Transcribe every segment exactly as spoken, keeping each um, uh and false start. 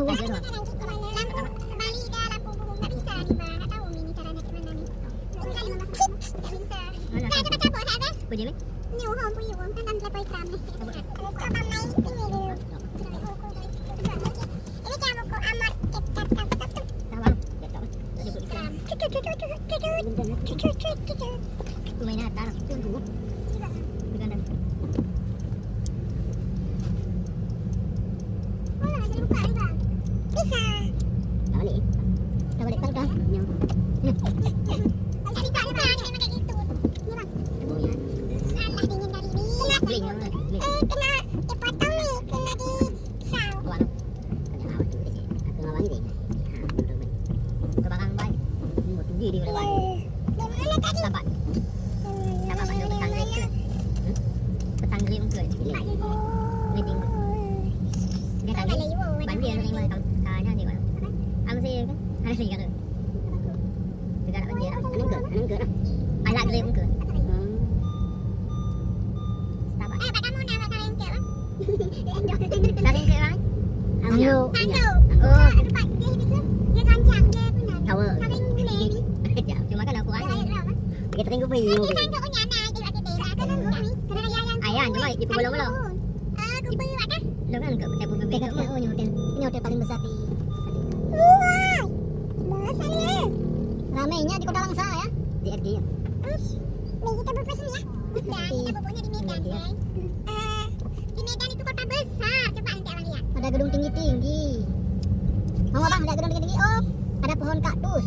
Bali dah lampu burung, tak bisa ni, Bang. Tak tahu ni, ni caranya gimana ni. Tinggal cip, tak bisa. Mana? Dah, cepat cabut, tak ada. Apa dia ni? Ni, oh, ampun, ya, Bang. Kan dalam telepon ikram ni. Abang main ini dulu. Ini kan buku amat, cek, cek, cek, cek, cek. Abang, cek, cek. Ikram. Cek, cek, cek, cek, cek, cek. Mainan datang. Tunggu. Bukan dah. Wah, jadi buka ni, Bang. Bisa. Tak balik. Tak balik, tak balik. Nyo. Tak bisa, dia, Bang. Dia makan gitu. Ni, Bang. Oh, ya. Alah, dingin dari ni. Beli, beli. Eh, kena dipotong ni, kena di pisau. Wah, no. Kena awak tu, deh. Aku ngawang ni, deh. Ha, betul, betul. Ke barang baik. Ni, buat tinggi dia, boleh baik. Sapat. Sapat, banyak petang green ke? Hmm? Petang green ke? Ini. Ini tinggi. Dia tadi banjir ni, Bang. Tanya ni, Bang. Apa sih, kan? Ada sih, kan? Juga nak banjir. Anang ke? Anang ke, nah? Alat green ke? Hmm. Sapat. Eh, bak kamu nak, bak kamu nak, Bang? Saling ke orang? Sanggup. Sanggup. Oh. Dia, dia, dia, dia gancang, dia punya. Tawa. Saling guna ni. Cuma kan aku rasa. Dia air ram, eh? Dia teringat pun. Dia sanggup punya anak, dia tak kena, tak kena guna ni. Kena raya yang. Ayah, cuma di Pemulung-Mulung. Ah, kumpul kat dah. Belum kan, kat hotel Pemulung-Mulung. Dekat, dekat, oh, ni hotel. Ini hotel paling besar di. Wah. Besar ni, eh. Ramainya di Kota Langsa, ya? Di R G, ya? Hmm. Ni kita berpesona, ya? Dah, kita pokoknya di Medan, sayang. Eh, di Medan itu kota besar. Coba nanti abang lihat. Ada gedung tinggi-tinggi. Mau, Bang, ada gedung tinggi-tinggi? Oh, ada pohon kaktus.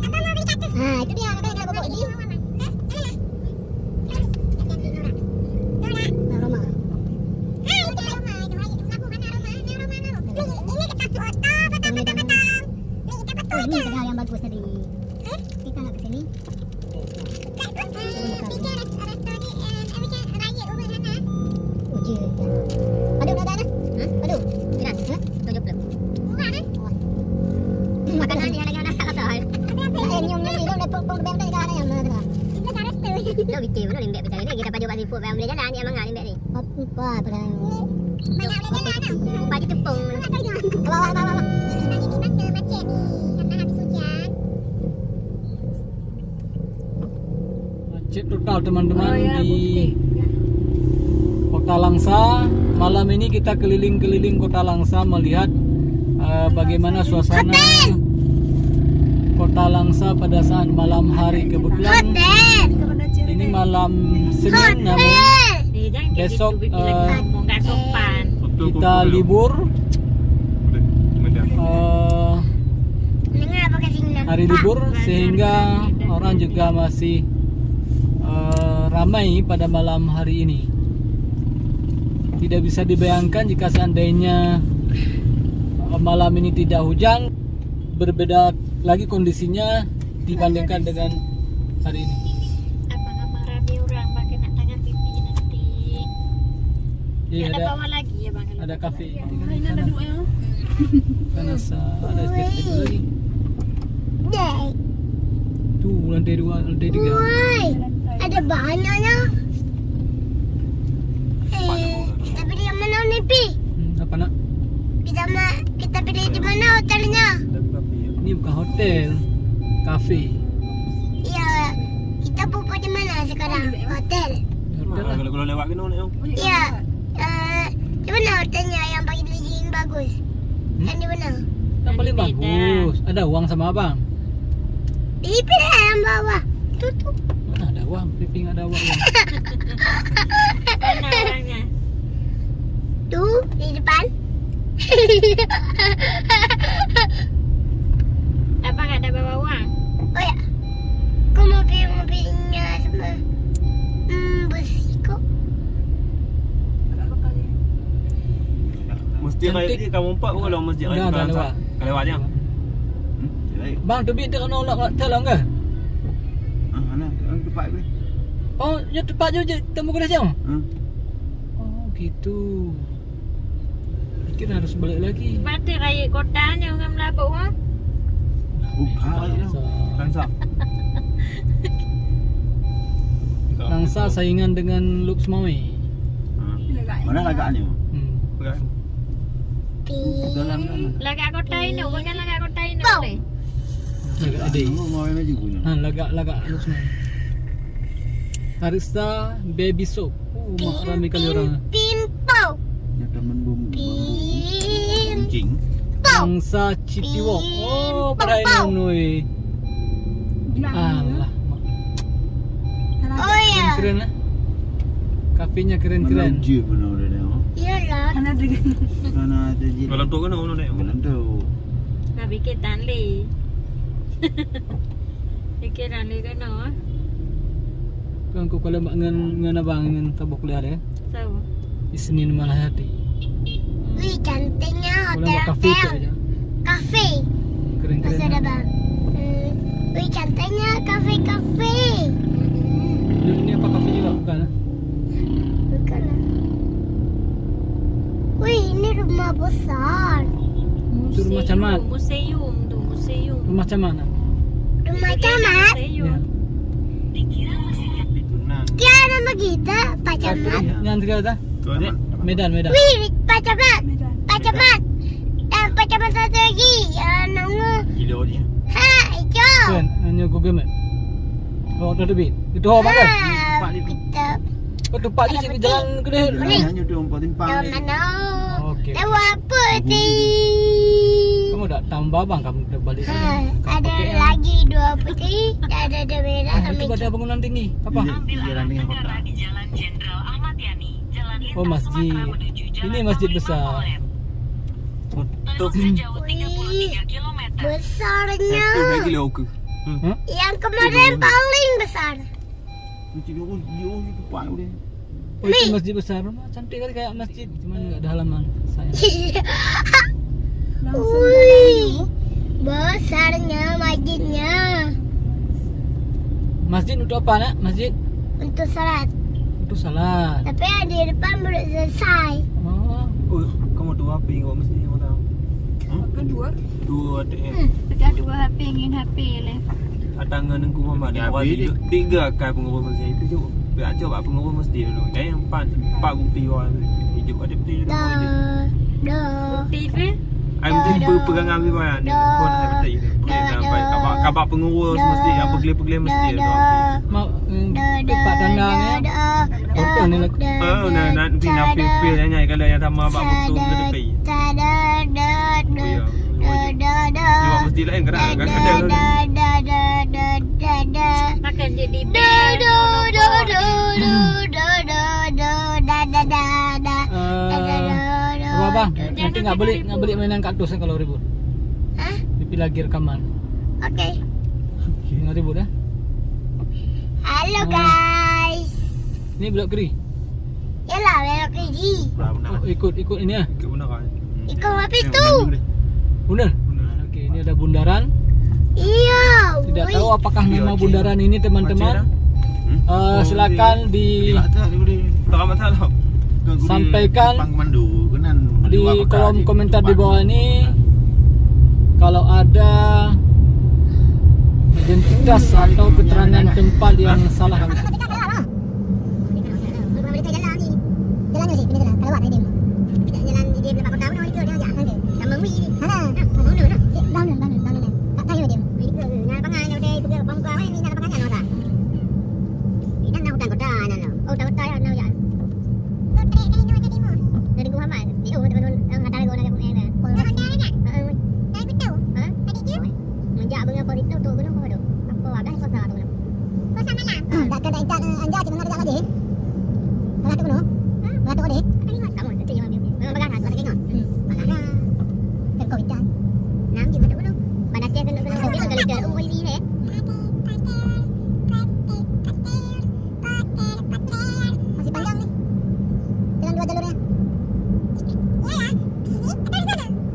Abang mau beli kaktus? Nah, itu dia, makanya kalau pokok di. Mau, Bang. Eh, mana? Mana? Nah, Roma. Hai, itu Roma. Itu Roma. Mana Roma? Mana Roma? Ini, ini kita foto, foto, foto, foto. Ini kita foto. Oh, ini ada yang bagus tadi. Hah? Kita nak ke sini. Padum dah dah? Hah? Padum? Dah. Hah? Tujuh puluh. Murah, kan? Makanan yang lagi anak tak rasa. Eh, nyium, nyium, nyium, dah pok, pok, beng, dah, dah, dah, dah. Kita tak rasa. Dah bikin mana lembek percaya ni? Kita pajuk bak siput, bang, boleh jalan, dia mangat lembek ni. Apa, apa dah? Banyak boleh jalan, kan? Baju tepung. Bawa, bawa, bawa, bawa. Ini kita macet ni, karena habis hujan. Macet total, teman-teman, oh, ya, di Kota Langsa. Malam ini kita keliling-keliling Kota Langsa melihat, eh, bagaimana suasana Kota Langsa pada saat malam hari. Kebetulan ini malam Senin, namun besok, eh, kita libur. Eh, hari libur, sehingga orang juga masih, eh, ramai pada malam hari ini. Tidak bisa dibayangkan jika seandainya, eh, malam ini tidak hujan, berbeda lagi kondisinya dibandingkan dengan hari ini. Abang-abang ramai orang, bang, kena tangan pipi nanti. Iya, ada, ada bawah lagi ya, bang. Ada kafe. Ini ada dua ya. Kan asa ada sedikit lagi. Dek. Tu lantai dua, lantai tiga. Woi, ada banyaknya. Eh, kita pilih yang mana ni, Pi? Hmm, apa nak? Kita ma-, kita pilih di mana hotelnya? Ini bukan hotel, kafe. Iya, kita pupuk di mana sekarang? Hotel. Hotel lah. Kalau, kalau lewat kena nak. Iya. Eh, di mana hotelnya yang paling bagus? Hmm? Yang di mana? Yang paling bagus. Ada uang sama abang? Di pilihan bawah. Tu, tu. Mana ada uang? Piping ada uang. Mana orangnya? Tu, di depan. Abang ada bawa uang? Oh ya. Kau mau beli mobilnya sama, hmm, besi kok. Mesti raya ni kamu empat pun kalau mesti raya. Dah, dah lewat. Kalau lewat dia. Hmm? Bang, tu bit tengok nak tolong ke? Ah, mana? Tempat ni. Oh, ya tempat je, je temu kena siang. Hmm. Oh, gitu. Mungkin harus balik lagi. Batik rayeuk kota nyoe ngon Meulaboh, ha? Bukan. Langsa. Langsa. Langsa saingan dengan Lhokseumawe. Ha. Mana lagak ni? Hmm. Bukan. Dalam, dalam. Lagak kota inong, bukan lagak kota inong deh. Lagak adek. Ha, lagak, lagak Lukman. Harissa Baby Shop. Oh, mak, ramai kali orang. Pim, pim, pow. Ada teman bom. Pim. Kucing. Pow. Bangsa Citiwok. Oh, pim, pada pow. Inong noi. Alah, mak. Oh, ya. Keren-keren lah. Kafenya keren-keren. Mana uji mana udah dah? Iyalah. Mana ada gini? Mana ada gini? Malam tu kan orang nak. Malam tu. Tapi kita ni. Pikiran dia kena, eh. Kan aku kalau mak ngan, ngan abang ngan tabok kuliah dia. Tahu. Isnin malah hati. Wih, cantiknya hotel. Kalau mak kafe tu aja. Kafe. Keren-keren. Pasal ada bang. Hmm. Wih, cantiknya kafe-kafe. Ini apa kafe juga bukan, eh? Bukan lah. Wih, ini rumah besar. Itu rumah camat. Museum tu, museum. Rumah camat, nah. Rumah camat? Museum. Ya. Kira nama kita Pak Camat. Yang tiga dah? Medan, Medan. Wih, Pak Camat. Pak Camat. Dan Pak Camat satu lagi. Ya, nama. Gila dia. Ha, itu. Kan, hanya Google Map. Oh, dah lebih. Itu apa kan? Ha, kita. Oh, tempat tu sini jalan ke dia? Boleh. Hanya dua empat simpang. Yang mana? Okey. Lawa putih. Kamu dah tambah bang, kamu dah balik. Ha, ada lagi dua putih. Dah ada, ada merah. Ah, itu pada bangunan tinggi. Apa? Iya, iya, jalan dengan kota. Oh, masjid. Ini masjid besar. Untuk. Wih, besarnya. Eh, itu lagi lah, oke. Hmm. Hah? Yang kemarin paling besar. Masjid Nurul, dia, oh, itu kuat dia. Oh, itu masjid besar. Rumah cantik kali kayak masjid, cuman nggak ada halaman. Sayang. Langsung. Wih, besarnya masjidnya. Masjid untuk apa, nak? Masjid? Untuk salat. Untuk salat. Tapi yang di depan belum selesai. Oh. Oh, kamu dua H P nggak masjid, kamu tahu? Hmm? Kan dua. Dua A T M. Hmm, sudah dua H P, ingin H P leh. Ada ngan Teungku Muhammad. Ya, tiga, tiga akai pengurus masjid itu, cuk. Biar cuk bak pengurus masjid dulu. Dah yang empat, empat bukti orang tu. Hidup ada bukti dulu. Dah, dah. Bukti apa? Ai, mungkin dah, dah. Pegangan lebih banyak ni. Dah. Pun ada bukti tu. Dah, dah. Kabak, kabak pengurus masjid, yang pegel-pegel masjid tu. Dah, dah. Mak, hmm, dah, dah, tempat tandang, dah, ya. Dah. Foto ni lah. Oh, nah, nanti nak pil-pil yang nyai kalau yang sama abang foto ke tepi. Oh, ya. Ni buat mesti lain kadang, kadang. Makan jadi band. Eh, abang, nanti nggak beli, nggak beli mainan kaktus kalau ribut. Hah? Pipi lagi rekaman. Oke. Nggak ribut, ya? Halo, guys. Ni belok kiri. Yalah, belok kiri. Oh, ikut, ikut ini ya. Ikut bundaran. Ikut apa tu? Bundaran. Okey, ini ada bundaran. Iya. Tidak tahu apakah nama bundaran ini, teman-teman. Eh, silakan di sampaikan di kolom komentar di bawah ini kalau ada identitas atau keterangan tempat yang salah. Jalan ni, jalan ni, jalan. Kalau awak tadi. Kita jalan di dalam kota mana itu dia ajak. Okey. Sama Wei ni. Mana? Ha, mana, mana? Cik, bangun, bangun, bangun. Tak tahu dia. Wei ke? Nak pangan dia, dia pergi bangka ni, nak pangan dia orang. Ini nak hutan kota, nak, nak. Oh, hutan kota ya, nak ya. Dari Muhammad. Ni, oh, teman-teman, yang kata lagu nak aku ni. Oh, dah ada ni. Ha. Dari betul. Ha? Tadi tu. Menjak bunga pari tu, tu gunung apa tu? Apa, abang kau salah tu. Kau sama lah. Dah kena ikat, eh, anja, cuma ada lagi. Mana tu gunung? Ha? Mana tu deh? Kamu nanti yang ambil. Memang bagas, tak tengok. Hmm. Bagas dah. Kan kau ikat. Nam je mata gunung. Pada cek kena, kena, kena, kena, kena. Oh, ini, eh. Masih panjang ni. Jalan dua jalurnya.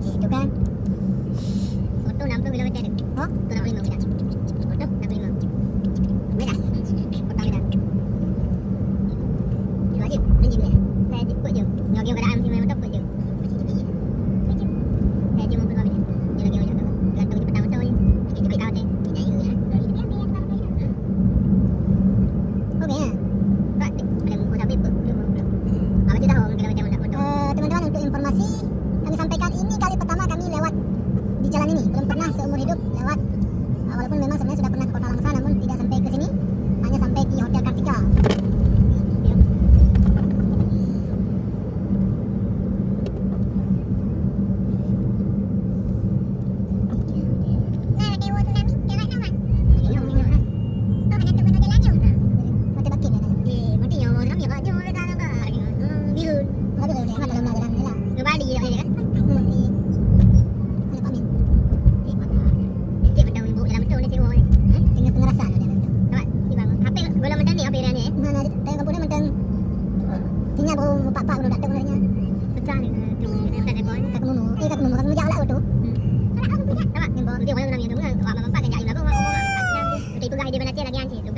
Itu kan. Foto enam puluh kilometer. Hah? Foto enam puluh lima beda. Foto enam puluh lima. Beda. Foto beda. Wajib. Wajib. Wajib. Wajib. Lagi keadaan masih main motor, wajib. Masih tinggi. Wajib. Wajib. Lagi mau keluar beda. Dia lagi wajib. Gantung di petang motor ni. Masih tinggi kau tu. Ai di Banda Aceh lagèe nyan cit.